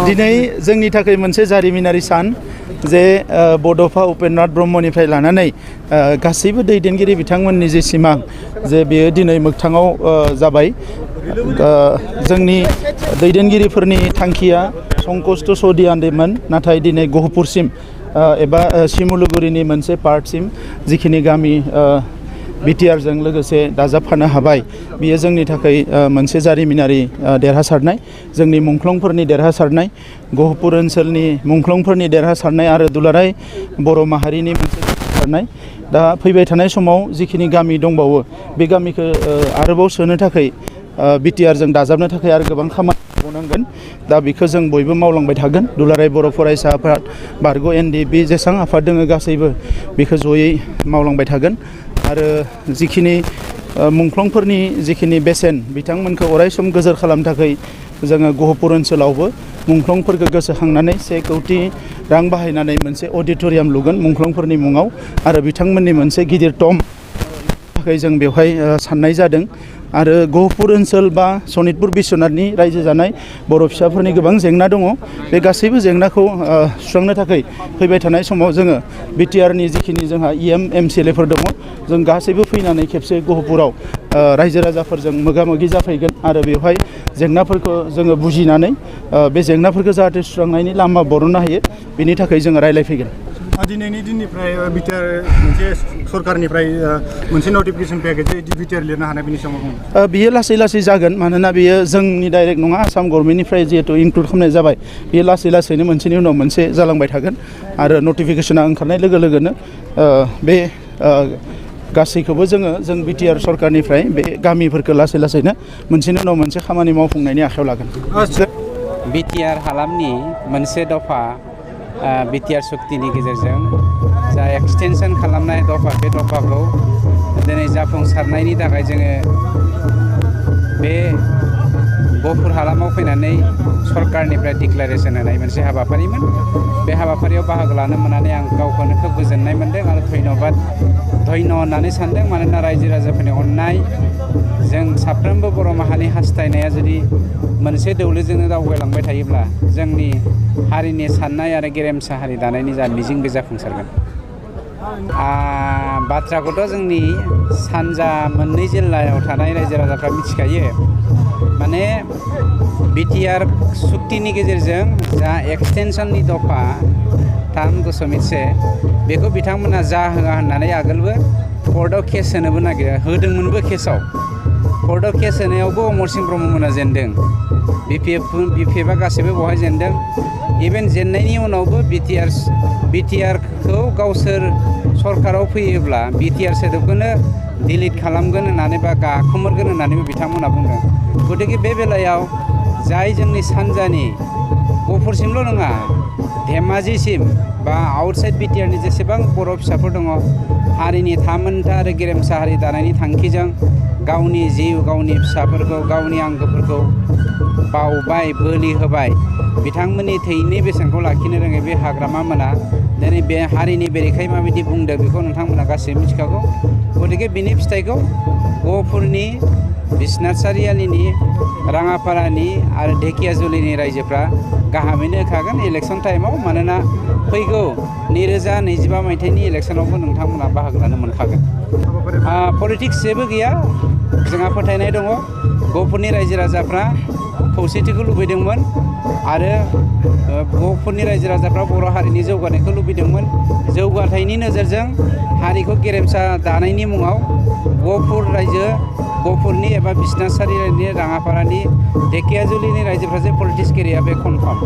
दिनै जोंनि थाखाय मोनसे जारिमिनारि सान जे बड'फा उपेन्द्रनाथ ब्रह्मनिफ्राय लानानै गासैबो दैदेनगिरि बिथांमोननि जे सिमां जे बेयो दिनै मोगथाङाव जाबाय। जोंनि दैदेनगिरिफोरनि थांखिया संकष्ट सौदिआन्देमोन, नाथाय दिनै गहपुरसिम एबा सिमुलुगुरिनि मोनसे पार्टसिम जिखिनि गामि बिटिआरजों लोगोसे दाजाबफानो हाबाय, बियो जोंनि थाखाय मोनसे जारिमिनारि देरहासारनाय, जोंनि मुंख्लंफोरनि देरहासारनाय, गहपुर ओनसोलनि मुंख्लंफोरनि देरहासारनाय आरो दुलाराय बर' माहारिनि मोनसे देरहासारनाय। दा फैबाय थानाय समाव जिखिनि गामि दंबावो बे गामिखौ आरोबाव सोनो थाखाय बिटिआरजों दाजाबनो थाखाय आरो गोबां खामानि मावनांगोन। दा बेखौ जों बयबो मावलांबाय थागोन। दुलाराय बर' फरायसा आफाद, बारग' एनडिएफबि जेसेबां आफाद दङ गासैबो बेखौ जयै मावलांबाय थागोन। आरो जिखिनि मुंख्लंफोरनि जिखिनि बेसेन बिथांमोनखौ अरायसम गोजोर खालामनो थाखाय जोङो गहपुर ओनसोलावबो मुंख्लंफोरखौ गोसोखांनानै 1 कौटि रां बाहायनानै मोनसे अडिट'रियाम लुगोन मुंख्लंफोरनि मुङाव, आरो बिथांमोननि मोनसे गिदिर टम थाखाय जों बेवहाय साननाय जादों। आरो गहपुर ओनसोल बा सनितपुर बिश्वनाथनि रायजो जानाय बर' फिसाफोरनि गोबां जेंना दङ। बे गासैबो जेंनाखौ सुस्रांनो थाखाय फैबाय थानाय समाव जोङो बिटिआरनि जिखिनि जोंहा एमसिएलएफोर दङ, जों गासैबो फैनानै खेबसे गहपुराव रायजो राजाफोरजों मोगा मोगि जाफैगोन आरो बेवहाय जेंनाफोरखौ जोङो बुजिनानै बे जेंनाफोरखौ जाहाथे सुस्रांनायनि लामा बरननो हायो, बेनि थाखाय जोङो रायज्लायफैगोन। दिनैनि दिननिफ्राय बिटिआर मोनसे सरकारनिफ्राय मोनसे नटिफिकेसन फैयाखै जे बिटिआर लिरनो हानाय, बेनि सायाव बुङो। बियो लासै लासै जागोन, मानोना बियो जोंनि डाइरेक्ट नङा, आसाम गभर्नमेन्टनिफ्राय जिहेतु इनक्लुड खालामनाय जाबाय, बियो लासै लासैनो मोनसेनि उनाव मोनसे जालांबाय थागोन। आरो नटिफिकेसना ओंखारनाय लोगो लोगोनो बे गासैखौबो जों बिटिआर सरकारनिफ्राय बे गामिफोरखौ लासै लासैनो मोनसेनि उनाव मोनसे खामानि मावफुंनायनि आखायाव लागोन। बिटिआर हालामनि मोनसे दफा बिटिआर सुक्तिनि गेजेरजों जा एक्सटेनसन खालामनाय दफा, बे दफाखौ दिनै जाफुंसारनायनि थाखाय जोङो बे गहपुर हालामाव फैनानै सरकारनिफ्राय डिक्लारेसन होनाय मोनसे हाबाफारिमोन। बे हाबाफारियाव बाहागो लानो मोननानै आं गावखौनो खोब गोजोननाय मोन्दों आरो धन्य होननानै सानदों। मानोना रायजो राजाफोरनि अननाय, जों साफ्रोमबो बर' माहारिनि हास्थायनाया जुदि मोनसे दौलैजोंनो दावबायलांबाय थायोब्ला जोंनि हारिनि साननाय आरो गेरेमसा हारि दानायनि जा मिजिं बे जाफुंसारगोन। बाथ्राखौथ' जोंनि सानजा मोननै जिल्लायाव थानाय रायजो राजाफ्रा मिथिखायो। माने बिटिआर सुक्तिनि गेजेरजों जा एक्सटेनसननि दफा 3.1 बेखौ बिथांमोना जा होआ होननानै आगोलबो कर्टआव केस होनोबो होदोंमोनबो। केसआव कर्टआव केस होनायावबो अमरसिं ब्रह्ममोना जेनदों, बिपिएफआ गासैबो बेवहाय जेनदों। इभेन जेननायनि उनावबो बिटिआरखौ गावसोर सरकाराव फैयोब्ला बिटिआर सोदोबखौनो डिलिट खालामगोन होननानै बा गाखोमोरगोन होननानैबो बिथांमोना बुंदों। गतिके बे बेलायाव जाय जोंनि सानजानि गहपुरसिमल' नङा, धेमाजिसिम बा आउटसाइड बिटिआरनि जेसेबां बर' फिसाफोर दङ, हारिनि थामोनथा आरो गेरेमसा हारि दानायनि थांखिजों गावनि जिउ, गावनि फिसाफोरखौ, गावनि आंगोफोरखौ बावबाय, बोलि होबाय, बिथांमोननि थैनि बेसेनखौ लाखिनो रोङै बे हाग्रामा मोना दिनै बे हारिनि बेरेखायै माबायदि बुंदों बेखौ नोंथांमोना गासैबो मिथिखागौ। गतिके बिनि फिथाइखौ गहपुरनि, बिश्वनाथ सारियालिनि, राङापारानि आरो ढेकियाजुलिनि रायजोफ्रा गाहामैनो होखागोन इलेक्सन टाइमाव। मानोना फैगौ 2025 मायथाइनि इलेक्सनावबो नोंथांमोना बाहागो लानो मोनखागोन। पलिटिक्स जेबो गैया, जोंहा फोथायनाय दङ। गहपुरनि रायजो राजाफ्रा खौसेथिखौ लुबैदोंमोन आरो गहपुरनि रायजो राजाफ्रा बर' हारिनि जौगानायखौ लुबैदोंमोन। जौगाथायनि नोजोरजों हारिखौ गेरेमसा दानायनि मुङाव गहपुरनि एबा बिश्वनाथ सारियालिनि, राङापारानि, ढेकियाजुलिनि रायजोफ्रा जे पलिटिक्स गेलेया बे कनफार्म।